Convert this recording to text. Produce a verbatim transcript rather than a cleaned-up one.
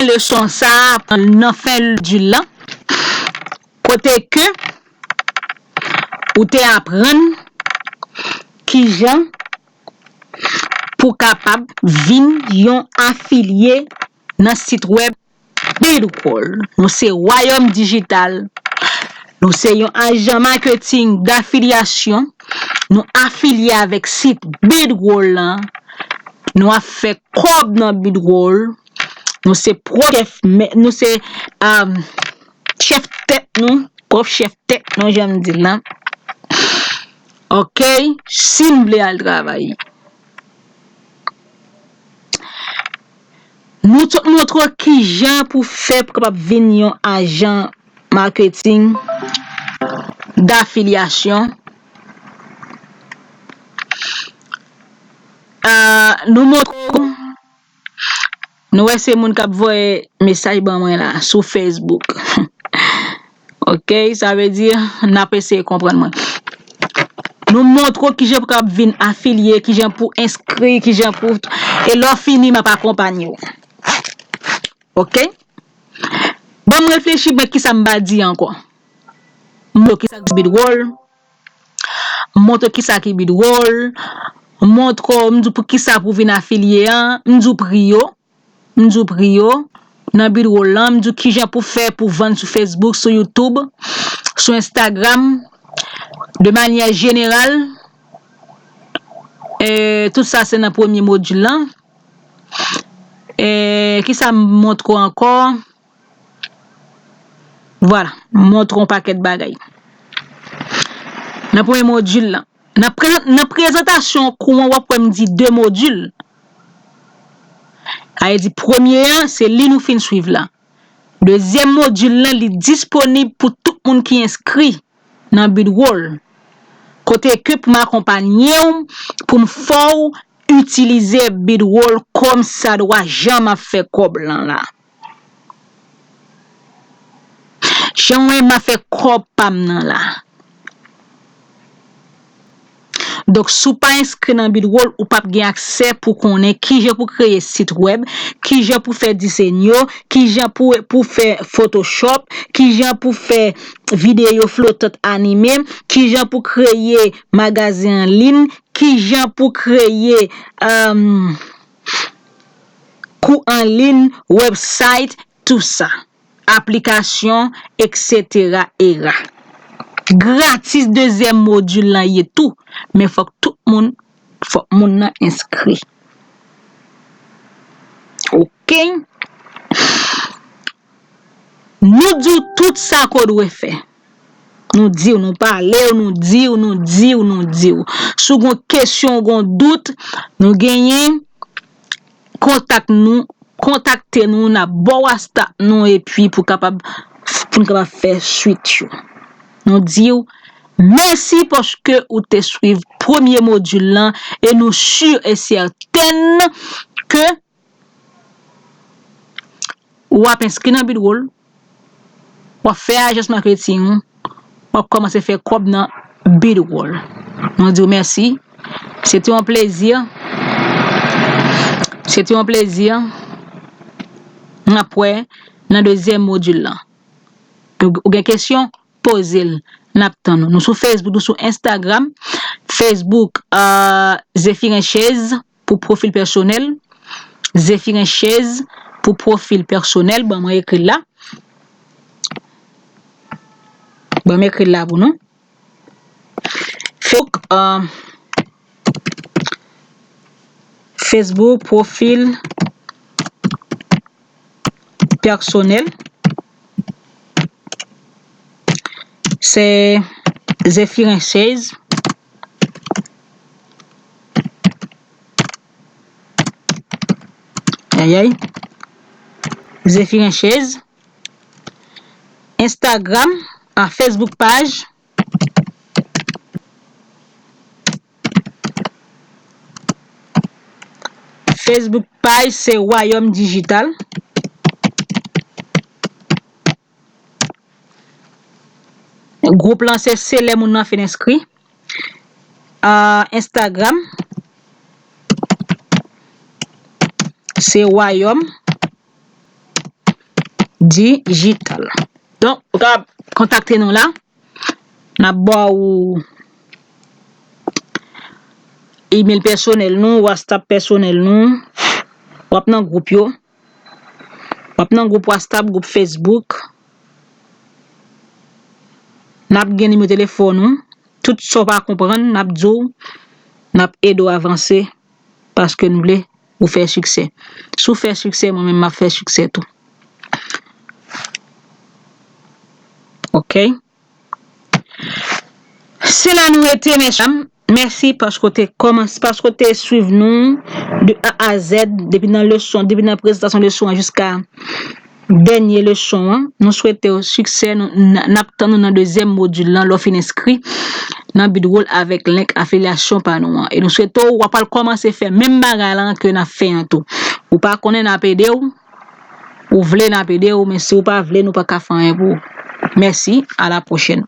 leson sa a nan fen modil lan, kote ke ou te aprann kijan pou kapab vin yon afilye nan sit wèb Bidwall. Nou se Wayòm Dijital. Nou se yon ajan maketing dafilyasyon. Nou afilye avèk sit Bidwall lan. Nou ap fè kòb nan Bidwall. Nou se pwòp chèf, men, nou se, um, chèf tèt nou, pwòp chèf tèt nou, jan m di l lan. Oke, si n vle al travay. Nou tout montre w kijan pou fè pou kapab vin yon ajan maketing dafilyasyon. Ah, nou montre w, nou wè se moun k ap voye mesaj ban mwen la sou Facebook. Oke, sa vle di n ap eseye konprann mwen. Nou montre w kijan pou kapab vin afilye, kijan pou enskri, kijan pou, e lè w fini, m ap akonpanye w. Oke? Ban m reflechi, men kisa m va di ankò. M montre w kisa ki Bidwall. M montre w kisa ki Bidwall. M montre w, m di w pou kisa pou vin afilye an. M di w pri yo. M di w pri yo nan Bidwall lan, m di w kijan pou fè pou vann sou Facebook, sou YouTube, sou Instagram, de manyè jeneral. E, tout sa se nan premye modil lan. E, kisa m montre w ankò? Vwala, m montre w yon pakèt bagay. Nan premye modil lan, nan pre-, nan prezantasyon kou an, w ap wè m di de modil. Sa vle di, premye an, se li nou fin swiv la. Dezyèm modil lan, li disponib pou tout moun ki enskri nan Bidwall. Kote ke pou m akonpanye w, pou m fè w itilize Bidwall kòm sa dwa, jan m ap fè kòb lan la. Jan mwen m ap fè kòb pa m nan la. Donk, si w pa enskri nan Bidwall, ou p ap gen aksè pou konnen kijan pou kreye sit wèb, kijan pou fè disenyo, kijan pou, pou fè Photoshop, kijan pou fè videyo flotant anime, kijan pou kreye magazen an liy, kijan pou kreye, um, kou an liy, website, tout sa. Aplikasyon, et cetera, era. Gratis dezyèm modil lan ye tou, men fòk tout moun, fòk moun nan enskri. Oke? Nou di w tout sa ke w dwe fè. Nou di w, nou pale w, nou di w, nou di w, nou di w. Si w gon kesyon, w gon dout, nou genyen kontak nou, kontakte nou, n ap ba w WhatsApp nou, epi pou kapab, pou n kapab fè swit yo. Nou di w mèsi paske ou te swiv premye modil lan, e nou si e sètèn ke w ap enskri nan Bidwall, w ap fè ajans maketing ou, w ap kòmanse fè kòb nan Bidwall. Nou di w mèsi. Se te yon plezi. Se te yon plezi. N ap wè nan dezyèm modil lan. Ou, ou gen kesyon? Poze l. N ap tann ou. Nou sou Facebook, nou sou Instagram. Facebook, euh, Zephirin Chez pou pwofil pèsonèl. Zephirin Chez pou pwofil pèsonèl. Ban mwen ekri l la. Ban m ekri l la pou nou. Facebook, euh, Facebook, pwofil pèsonèl. Se Zephirin Chez. Ayay. Zephirin Chez. Instagram, a, Facebook paj. Facebook paj se Wayòm Dijital. Gwoup lan se, se lè moun nan fin enskri. Ah, Instagram se Wayòm Digital. Donk, ou ka kontakte nou la. N ap ba ou email pèsonèl nou, WhatsApp pèsonèl nou. W ap nan gwoup yo. W ap nan gwoup WhatsApp, gwoup Facebook. N ap gen nimewo telefòn ou. Tout sa w pa konprann, n ap di w, n ap ede w avanse, paske n vle ou fè siksè. Si w fè siksè, mwen menm m ap fè siksè tou. Ok? Se la nou rete, mesye. Mèsi paske w te kòmanse, paske w te swiv nou de A a Z, depi nan leson, depi nan prezantasyon leson an jiska dènye leson an. Nou swete w siksè. Nou, n, n ap tann ou nan dezyèm modil lan, lè w fin enskri nan Bidwol avèk link afilyasyon pa nou an. E nou swete w, w ap al kòmanse fè menm bagay lan ke n ap fè an tou. Ou pa konnen, n ap ede w. Ou vle, n ap ede w, men si w pa vle, nou pa ka fè anyen pou ou. Mèsi, a la pwochèn.